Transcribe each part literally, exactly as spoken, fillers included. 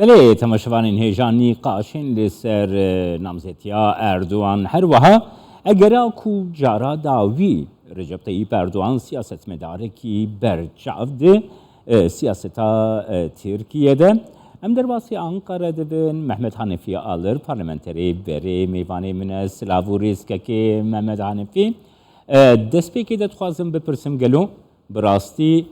Belê, temaşevanên hêja nîqaşên li ser, e, namzetiya Erdogan. Her wiha, egera ku cara dawî Recep Tayyip Erdogan siyasetmedarekî berçav di, e, siyaseta, e, Tirkiye de. Em derbasî Ankara dibin. Mehmet Hanefi Alır, parlamenterê berê mêvanê min e. Silav û rêz kekê Mehmet Hanefi. E, destpêkê de dixwazim bipirsim, gelo bi rastî,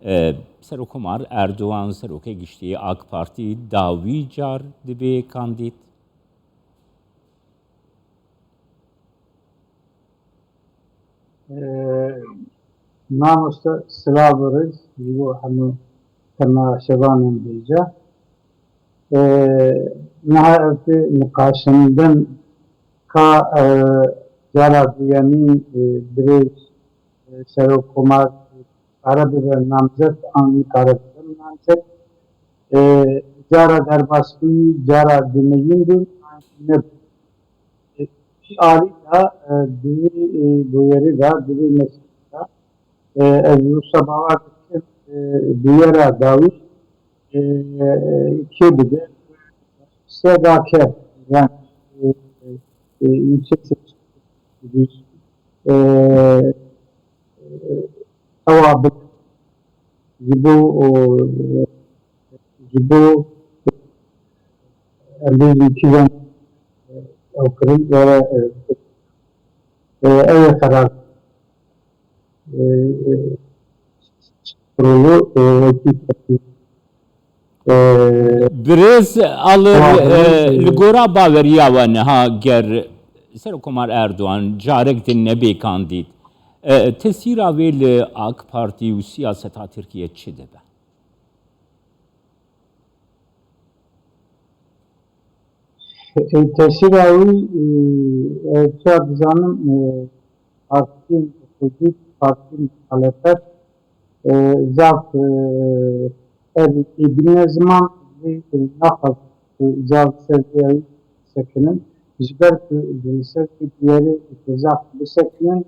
e, Serokkomar Erdogan, Serokê Giştî AK Partî, dawî car dibe kandîd? Ee, Mamoste, silav û rêz ji bo hemû temaşevanên hêja. Ee, niha ev tê niqaşandin ka, e, cara duyemîn, e, birêz, e, Serokkomar kare bibe namzet an nikare bibe namzet. E, cara derbasbûyî, cara dimeyîn bû, nebû. E, vî alî de, e, di vî, e, bûyerî de, di vî meselê de, e, ez wisa bawer dikim, e, bûyera dawî, e, kê bide? S D K, yani, e, e, Yüksek Seçim Kurulu, e, e, ewa bide. Ji bo, o, ji bo em bêjin kîjan, e, ew kirin, were, e, e, ew ê qerar, e, e, kurulu, e, wekî, e, Birêz Alir, e, li gora baweriya we niha ger Serokkomar Erdogan carek din nebê kandîd, e, tesîra wê li AK Partî û siyaseta Tirkiye çi dibe? E, tesîra wî, e, e, tu ya dizanin, e, partiyên opozît, partiyên muxalefet, e, zaf, e, ev ê bîne ziman, lê, e, naxwazin ku zaf ser vê ew bisekinin. Ji ber ku li ser vê bûyerê ku zaf bisekinin,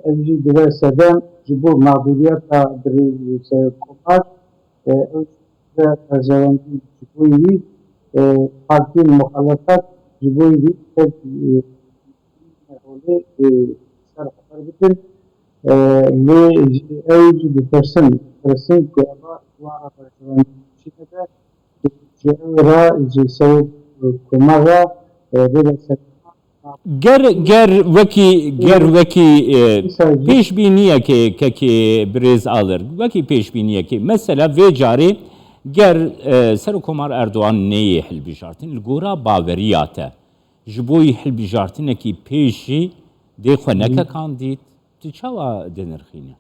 ev jî dibe sedem ji bo mexdûriyeta birêz Serokkomar, e, ew jî dibe berjewendî ji bo wî, e, partiyên muxalefet ji bo wî pek, e, holê, e, ser xeber bikin. E, lê jî ew jî ditirsin, ditirsin ku eva ji wan re berjewendî çi nebe, ji ew re, ji Serokkomar re, e, bêle ser Ger, ger wekî, ger wekî, e, pêşbîniyekê, kekê birêz Alir, wekî pêşbîniyekê, mesela vê carê ger, e, Serokkomar Erdogan neyê hilbijartin, li gora baweriya te, ji bo yî hilbijartinekî pêş jî dê xwe neke kandîd, tu çawa dinirxîne?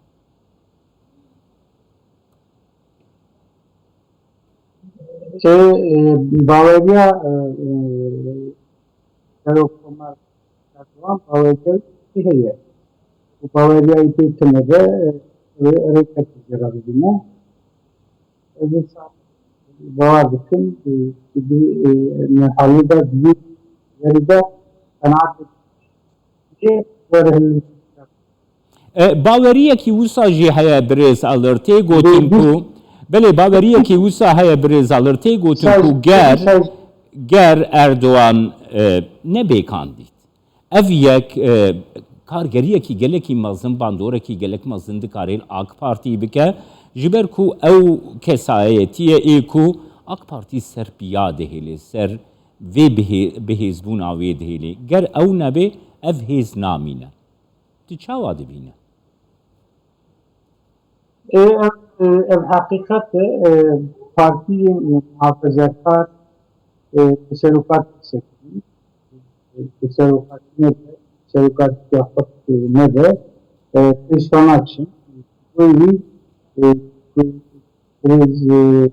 Ê, e, baweriya, e, e, Serokkomar Erdogan baweriya wî heye. Û baweriya wî pê tune be, e, rê-, rêkefê jê re bibîne. Ez wisa bawer dikim, e, di, e, merhalê de, di vî yerî de qenaetê jê were hilbijartin. E, baweriyekî wisa jî heye birêz Alir, tê gotin ku, belê, baweriyekî wisa heye birêz Alir, tê gotin ku ger, ger Erdogan, e, nebe kandîd, ev yek, e, kargeriyekî gelekî mezin, bandorekî gelek mezin dikare li AK Partî bike, ji ber ku ew kesayetiyê ê ku AK Partî ser piya dihêle, ser vê bihê-, bihêzbûna wê dihêle. Ger ew nebe, ev hêz namîne. Tu çawa dibîne? Ê, ev, e, ev heqîqet e, e, partiyên muhafezekar, e, bi serokatî disekinin. E, bi serokatî nebe, serokatî ya xwe, e, nebe, e, pêş ve naçin. Wê wî, e, e, e,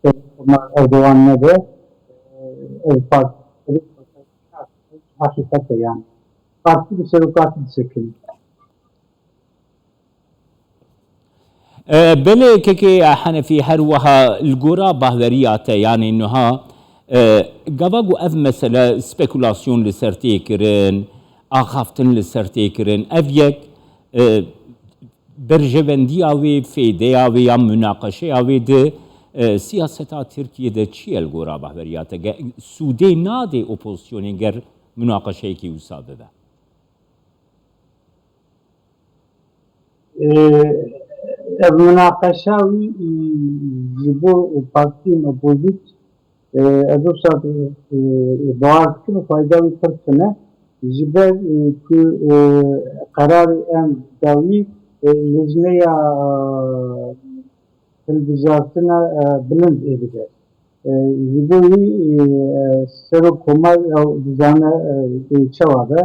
Serokkomar Erdogan nebe, e, ev partî, heqîqet e yani. Partî bi serokatî disekine. E, belê, kekê Henefî, her wiha li gora bahweriya te, yanî niha, e, gava ku ev mesele spekulasyon li ser tê kirin, axaftin li ser tê kirin, ev yek, e, berjevendiya wê, fêdeya wê ya munaqeşeya wê di, E, siyaseta Tirkiyê de çi ye li gora bahweriya te? Ge-, sûdê nadê opozisyonê ger munaqeşeyekî wisa bibe? Ev munaqeşa wî ji bo partiyên opozît, ez wisa bawer dikim, fayda wî pir tune. Ji ber ku qerarê em dawî lijneya hilbijartina bilind ê bide. Ji bo wî serok komar ew dizane çawa be.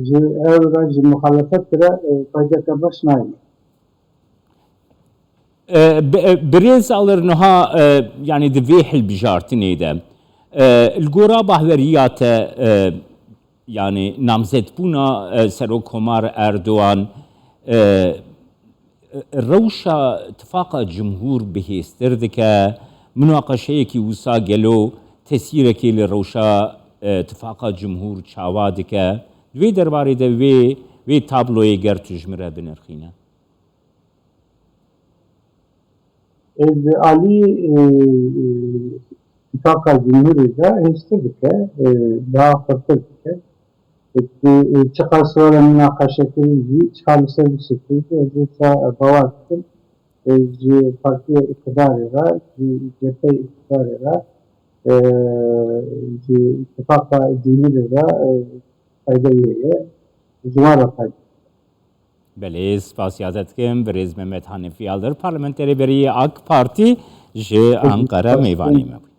Ji ew re ji muxalefet re faydeke baş nayne. Birêz Alir niha, yanî di vê hilbijartinê de li gora bahweriya te, yanî namzetbûna Serok Komar Erdogan rewşa Tifaqa Cumhur bihêztir dike, munaqeşeyekî wisa gelo tesîrekê li rewşa Tifaqa Cumhur çawa dike? Di vê derbarê de wê, wê tabloyê ger tu ji min re binirxîne. Di alî Tifaqa Cumhurê de hêztir dike, daha xurtir dike. Çiqas were munaqeşekirin jî, çiqas li ser bişêkirin jî, ez wisa bawer dikim. Ji partiya îqtidarê re, ji cepheyê îqtidarê re, ji tifaqa cumhurê re fayde wê ye. Ji wan re fayde. Belê, spasiya te dikim. Birêz Mehmet Hanîf Yalir, parlamenterê berî yê AK Partî ji Anqara mêvanê me bû.